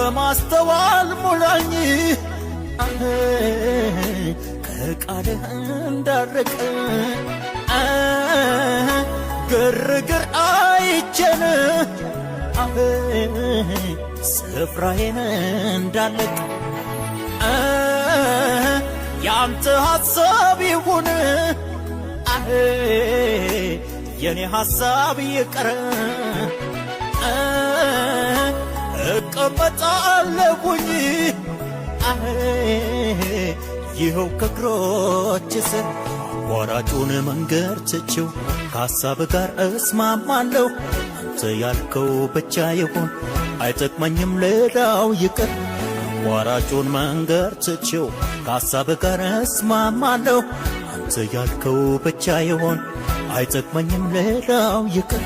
በማስተዋል ሙላኝ፣ ከቃልህ እንዳርቅ። ግርግር አይቼን ስፍራዬን እንዳለቅ፣ ያንተ ሐሳብ ይሁን፣ የኔ ሐሳብ ይቅር። እቀመጣለሁኝ ይኸው ከእግሮች ስር። አቋራጩን መንገድ ትቼው ከሐሳብ ጋር እስማማለሁ። አንተ ያልከው ብቻ ይሁን፣ አይጠቅመኝም ሌላው ይቅር። አቋራጩን መንገድ ትቼው ከሐሳብ ጋር እስማማለሁ። አንተ ያልከው ብቻ ይሁን፣ አይጠቅመኝም ሌላው ይቅር።